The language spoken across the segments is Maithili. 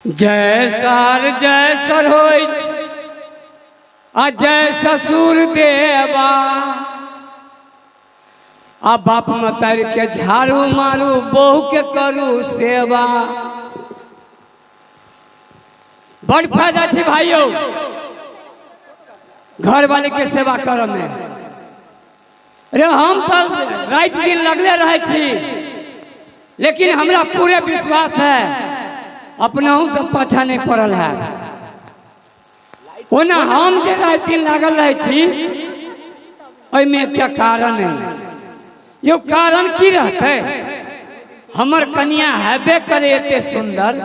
जय सार जय सरोज आ जय ससुर देवा आ बाप मतारी के झाड़ू मारू बहू के करू सेवा। बड़ फायदा छै भाइयो घर वाले के सेवा करऽ में। अरे हम तो राति दिन लगले रहे छी, लेकिन हमरा पूरे विश्वास है अपनाहू से पाछा नहीं पड़ल है। ओना हम जे राति दिन लागल रहे छी एहिमे एकटा कारण है। यो कारण की रहतै? हमर कनिया हेबे करे एते सुंदर,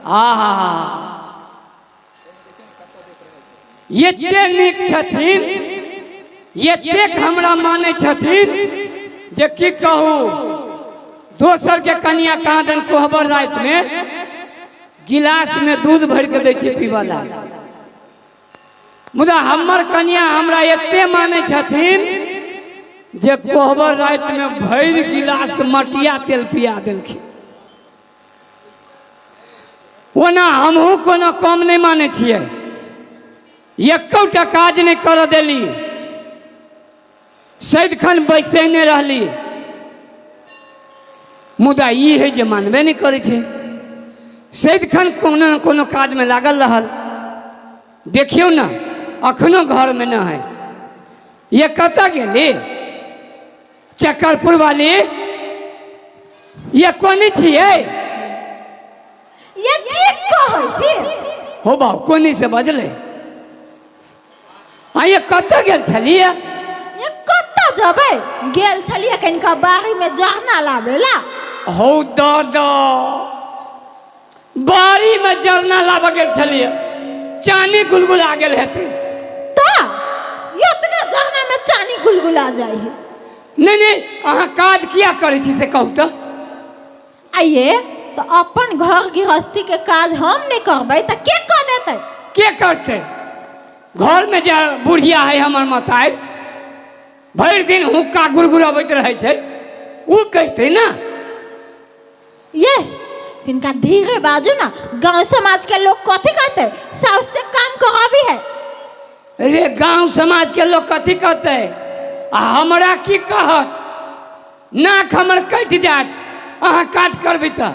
आहा एते नीक छथिन, एतेक हमरा मानै छथिन जे की कहू। दोसर के कनिया कहाँ दन कोहबर राति में गिलास में दूध भरि के दै छै पीबऽ ला, मुदा हमर कनिया हमरा एते मानै छथिन जे कोहबर राति में भरि गिलास मटिया तेल पिया देलखिन। ओना हमहूँ कोनो कम नहि मानै छियै, एकोटा काज नहि करऽ देली, सदिखन बैसेने रहली, मुदा ई है जे मानबे नहि करै छै, सदिखन कोनो ने कोनो काजमे लागल रहल। देखियौ ने अखनो घरमे नहि है। ये कतऽ गेली चक्करपुर वाली? ये कोनी छियै? ये की कहै छी? हो बाबू कोनी से बजलै। आ ये कतऽ गेल छलियै? ये कतऽ जेबै, गेल छलियै कनिका बाड़ी में जरना लाबै ला। हौ दादा, बाड़ी में जरना लाबऽ गेल छलियै, चानी गुलगुला गेल हेतै। तऽ इतना जरना में चानी गुलगुला जाइ है? नहीं नहीं, अहाँ काज किया करै छी से कहू तऽ। आइए तऽ अपन घर गृहस्थी के काज हम नहीं करबै तऽ के कऽ देतै? के करतै? घर में जे बुढ़िया है हमर मताइ, भरि दिन हुक्का गुड़गुड़बैत रहै छै, ओ कहतै ना। ये किनका धीरे बाजू ना, गांव समाज के लोग कथी कहते, साउस से काम कराबी है। रे गांव समाज के लोग कथी कहते आ हमरा की कहत? नाक हमर कटि जायत अहाँ काज करबै तऽ।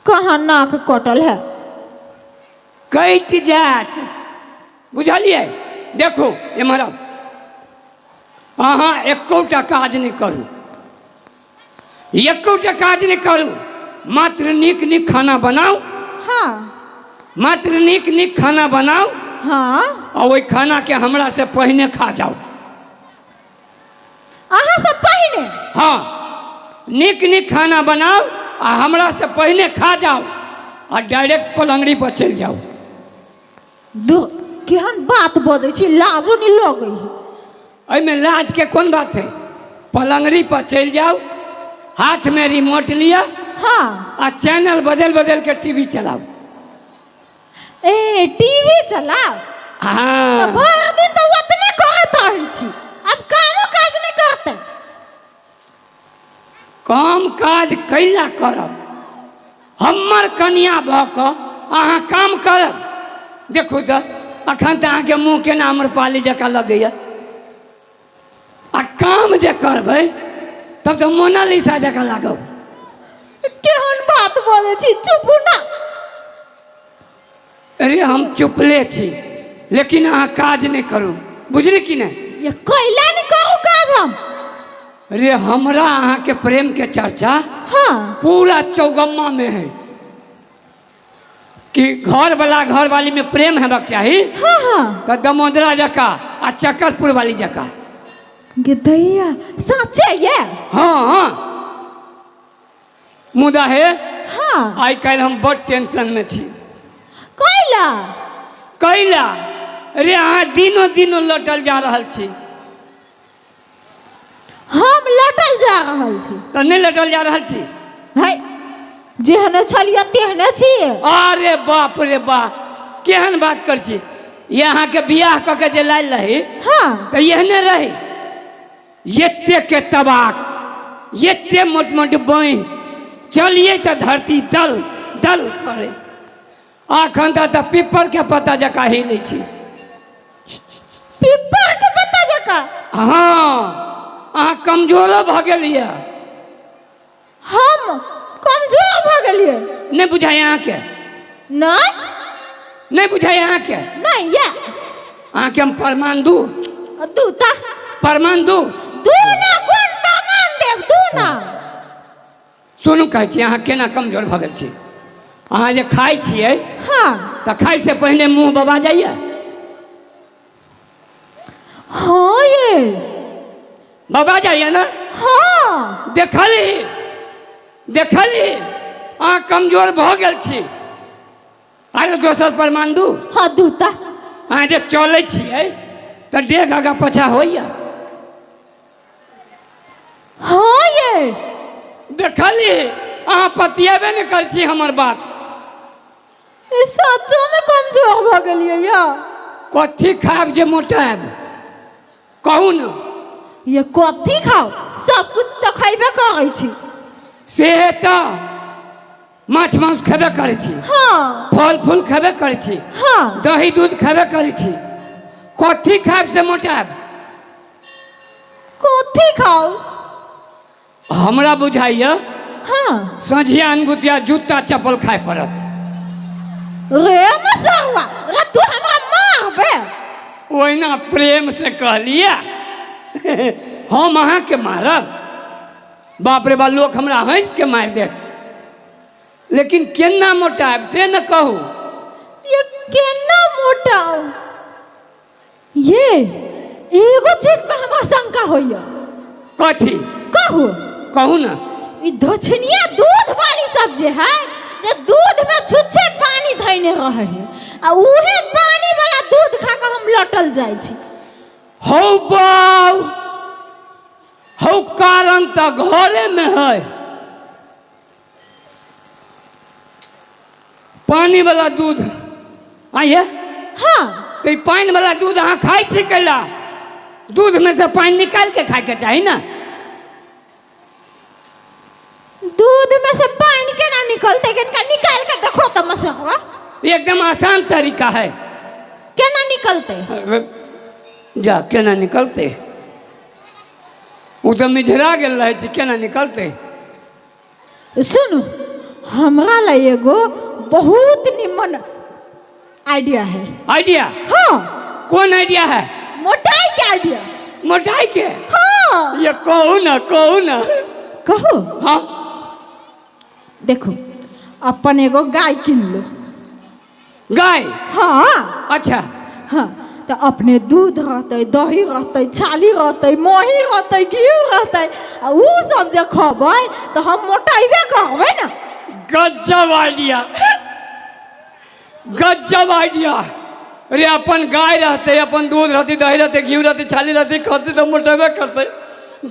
कहाँ नाक कटल है? कटि जायत, बुझलियै? देखू एम्हर आउ, अहाँ एकोटा काज नहि करू, एकोटा काज नहि करू, मात्र नीक नीक खाना बनाउ। हाँ। मात्र नीक नीक खाना बनाउ। हाँ। आ ओहि खाना के हमरा से पहिने खा जाउ। अहाँ से पहिने? हाँ, नीक नीक खाना बनाउ आ हमरा से पहिने खा जाउ आ डायरेक्ट पलंगड़ी पर चलि जाउ। दू केहन बात बजै छी, लाजो नहि लगै है। एहिमे लाज के कोन बात है? पलंगड़ी पर चलि जाउ, हाथ में रिमोट लिअ। हाँ। आ चैनल बदल बदल के टीवी चलाउ। ए टीवी चलाउ? हाँ। तऽ भरि दिन तऽ ओतने करैत रहै छी, आब कामो काज नहि करतै। काम काज कैला करब? हमर कनिया भऽ कऽ अहाँ काम करब? देखू तऽ अखन तऽ अहाँके मुँह केना आम्रपाली जकाँ लगैया, आ काम जे करबै तब तऽ मोनालिसा जकाँ लागब। केहन बात बजै छी, चुपू ना। अरे हम चुपले छी, लेकिन अहाँ काज नहि करू, बुझली कि नहि? ये कैला नहि करू काज हम? अरे हमरा अहाँके प्रेम के चर्चा हाँ। पूरा चौगम्मा में है कि घर वाला घर वाली में प्रेम हेबाक चाही। हाँ, हाँ। तऽ दमोदरा जकाँ आ चक्करपुर वाली जकाँ। गे दैया, साचे ये? हाँ, हाँ। मुदा हे, हाँ। आइ काल्हि हम बड़ टेंशन में छी। कैला? कैला? अरे अहाँ दिनो दिनो लटल जा रहल छी। हम लटल जा रहल छी? तऽ नहि लटल जा रहल छी? है, जेहने छलियै तेहने छियै। अरे बाप रे बाप, केहन बात कर छी। ये अहाँके बियाह कऽ के जे लायल रही, हाँ। तऽ एहने रही, एते के तबाक, एते मोट मोट बाँहि, चलिए तऽ धरती दल दल करे। अखन तऽ तऽ पिपर के पत्ता जकाँ हिलै छी। पिपर के पत्ता जकाँ? हँ, अहाँ कमजोरो भऽ गेलियै। हम कमजोर भऽ गेलियै? नहि बुझाइ अहाँके? नहि। नहि बुझाइ अहाँके? नहि ये। अहाँके हम प्रमाण दू? दू तऽ। प्रमाण दू? दू ना, कोन प्रमाण देब, दू ना। सुनू, कहै छी अहाँ केना कमजोर भऽ गेल छी। अहाँ जे खाइ छियै, तऽ खाइ से पहिने मुँह बबा जाइए? हाँ ये। बबा जाइए ने? हाँ। देखली, देखली, अहाँ कमजोर भऽ गेल छी। अरे दोसर प्रमाण दू? हाँ, दू तऽ। अहाँ जे चलै छियै तऽ डेग आगाँ पाछाँ होइए? हाँ ये। देखली, अहाँ पतिएबे नहि करै छी हमर बात। ई सचो में कमजोर भऽ गेलियै या। कथी खायब जे मोटायब, कहू ने। ये कथी खाओ, सब कुछ तऽ खैबे करै छी। से तऽ माछ मांस खेबे करै छी। हाँ। फल फूल खेबे करै छी। हाँ। दही दूध खेबे करै छी। कथी खायब से मोटायब? कथी खाओ? हमरा बुझाइए, सँझिया अनगुतिया जूता चप्पल खाय पड़त। रे मसरुआ रे, तू हमरा मारबे? ओहिना प्रेम से कहलियै, हम अहाँके मारब? बाप रे बा, लोक हमरा हँसि के मारि देत। लेकिन केना मोटायब से ने कहू। ये केना मोटाओ? ये एगो चीज पर हमरा शंका होइए। कथी? कहू? कहू ने। ई दक्षिणिया दूध वाली सब जे है, जे दूध में छुच्छे पानी धैने रहे है आ उहे पानी वाला दूध खा के हम लटल जाइ छी। हौ बाउ हौ, कारण तऽ घरेमे है। पानी वाला दूध आइए। हाँ। तऽ ई पानि वाला दूध अहाँ खाइ छी कैला? दूधमे से पानि निकालि के खायके चाही ने। दूध में से पानी केना निकलते? केना निकाल के देखो तो मसहवा। एकदम आसान तरीका है। केना निकलते? जा, केना निकलते? ओ तऽ मिझरा गेल रहै छै, केना निकलते? सुनू, हमरा ला एगो बहुत निमन आइडिया है। आइडिया? हाँ। कौन आइडिया है? मोटाई के आइडिया। मोटाई के? हाँ। ये कहू ना, कहू ना। कहू? हाँ। देखो, अपन एगो गाय किन लो। गाय? हाँ। अच्छा। हाँ, तो अपने दूध रहते, दही रहते, छाली रहते, मही रहते, घी रहते, आ उ सब जे खबै तो हम मोटाइबे करबै ना। गजब आइडिया, गजब आइडिया रे। अपन गाय रहते, अपन दूध रहते, दही रहते, घी रहते, छाली रहते, खते तो मोटेबे करते।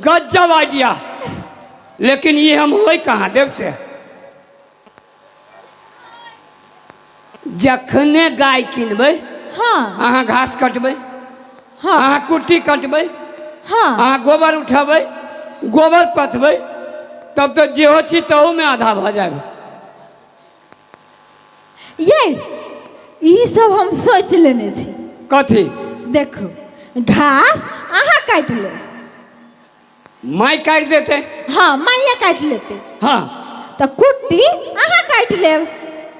गजब आइडिया, लेकिन ये हम होई कहाँ देव से? जखने गाय किनबै, अहाँ घास कटबै, अहाँ कुट्टी कटबै, अहाँ गोबर उठेबै, गोबर पथबै, तब तऽ जेहो छी तहूमे आधा भऽ जायब। ये ई सब हम सोच लेने छी। कथी? देखो, घास अहाँ काटि ले। माय काटि देतै। हाँ, माइये काटि लेतै। तऽ कुट्टी अहाँ काटि लेब।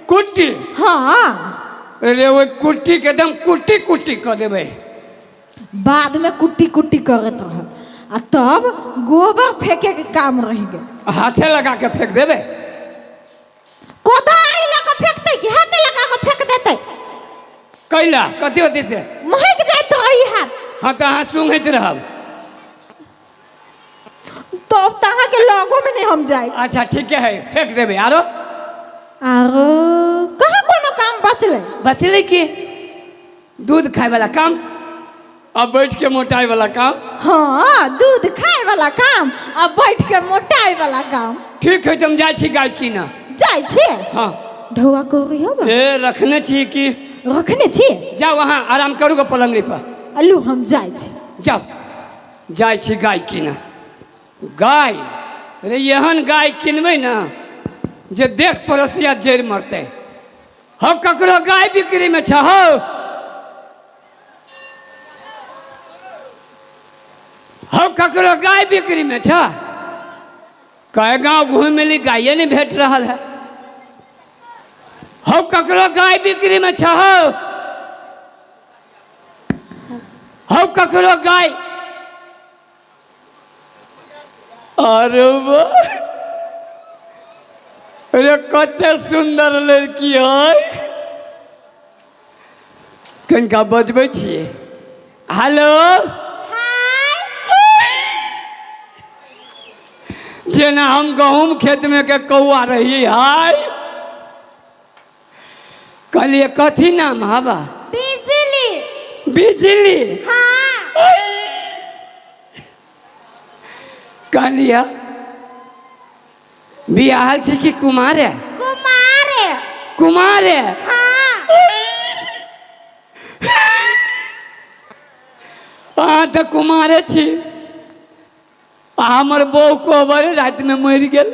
कुट्टी? हाँ। रे, ओहि कुट्टीके एकदम कुट्टी कुट्टी कऽ देबै। बादमे कुट्टी कुट्टी करैत रहब आ तब गोबर फेंके के काम रहि गेल। हाथे लगा के फेंक देबै। कोदारी लऽ कऽ फेंकतै कि हाथे लगा कऽ फेंक देतै? कैला, कथी होतै से? महकि जाइत रही हाथ। हाँ, तऽ अहाँ सुंघैत रहब। तब तऽ अहाँके लगोमे नहि हम जायब। अच्छा, ठीके है, फेंक देबै। आरो? आरो कहाँ कोनो काम बचलै। बचलै की? दूध खाय वाला काम आ बैठ के मोटाइ वाला काम। हाँ, दूध खाय वाला काम आ बैठ के मोटाइ वाला काम। ठीक है, तऽ हम जाइ छी गाय कीनऽ। जाइ छियै? हाँ। ढौआ कौड़ी हौ? ए, रखने छी की। रखने छी? जाउ, अहाँ आराम करू गे पलंगरी पर। अलू, हम जाइ छी। जाउ, जाइ छी गाय कीनऽ। गाय रे, एहन गाय किनबै ने जे देख पड़ोसिया जड़ि मरतै। हौ ककरो गाय बिक्रीमे छ हौ हौ ककरो गाय बिक्रीमे छ कए गाँव घूमि मिली गाये नहि भेट रहल है हौ ककरो गाय बिक्रीमे छ हौ हौ ककरो गाय अरे वाह अरे कते सुन्दर लड़की है कनिका बजबै छियै हेलो जेना हम गहूँम खेतमे के कौआ रही हाय कहलियै कथी नाम हवा बिजली बिजली हाँ कहलियै बियाहल छी कि कुमार है कुमार कुमार है हाँ अहाँ तऽ कुमारे छी आ हमर बहू कोबर रातिमे मरि गेल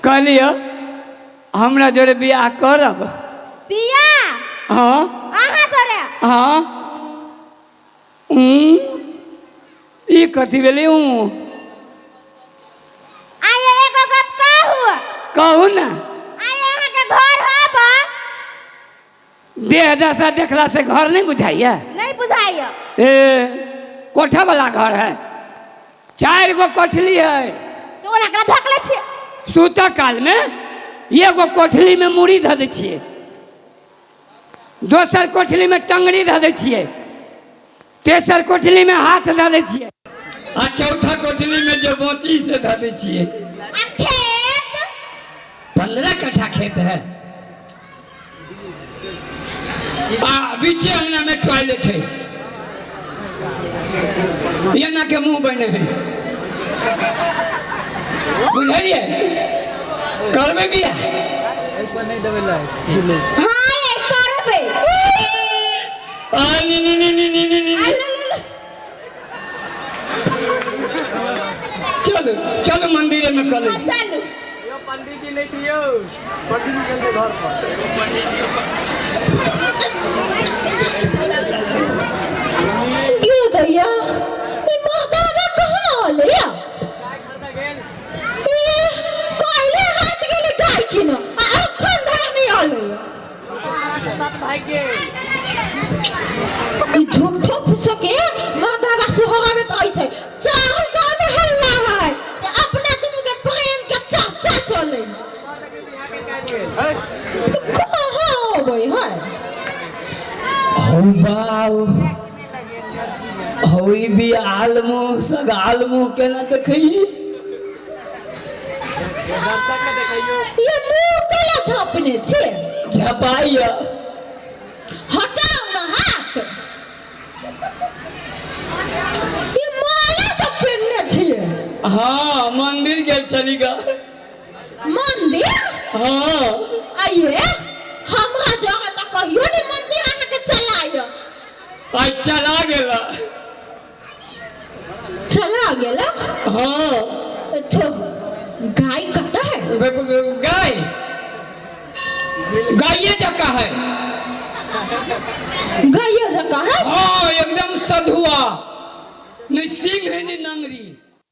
कहलियै हमरा जोरे बियाह करब बिया हँ अहाँ जोरे हँ ऊँ ई कथी भेलै ऊँ आइए एगो गप कहू कहू ने आइए अहाँके घर हब देह दशा देखला से घर नहीं बुझाइया नहीं बुझाइए ए कोठा वाला घर है चार गो कोठली है तो ओना कला धकले छियै सुतऽ काल में एगो कोठली में मूड़ी धऽ दै छियै दोसर कोठली में टंगड़ी धऽ दै छियै तेसर कोठली में हाथ धऽ दै छियै आ चौथा कोठली में जे बाँची से धऽ दै छियै आ खेत 15 कट्ठा खेत है आ बीचे अंगना में टॉयलेट है एना के मुंह बने है बुझलिए करबै बियाह हाँ ये करबै आ नी नी नी नी नी नी नी आ, ले, ले, ले। चलू चलू मंदिरे में कर लै छी। चलू पंडीजी नहीं छी यौ पंडीजी गेल छै घर पर यो दैया ई मर्दाना कहाँ होले या ए काल्हे रात गेली गाय किन आ अखन धरि नहि होले ई झूठो फूसो के मर्दाना से होगाबे त अछि चारू गाँव में हल्ला है ते अपना दुनू के प्रेम के चर्चा चले कहाँ होबै है हौ बाउ हौ ई बियाल मुँह सगाल मुँह केना देखैयै ये मुँह केला झाँपने छे झपाइया हटाओ ना हाथ ये माला सब पेनने छियै हाँ मंदिर गेल छली गा मंदिर हाँ आइए हमरा जगह तऽ कहियो नहि मंदिर अहाँके चलाय आइ चला गेला चला गेल हाँ तो गाय कतऽ है गाय गाये जका है गाय जकाँ है हाँ एकदम सधुआ नहीं सिंह है नहीं नंगरी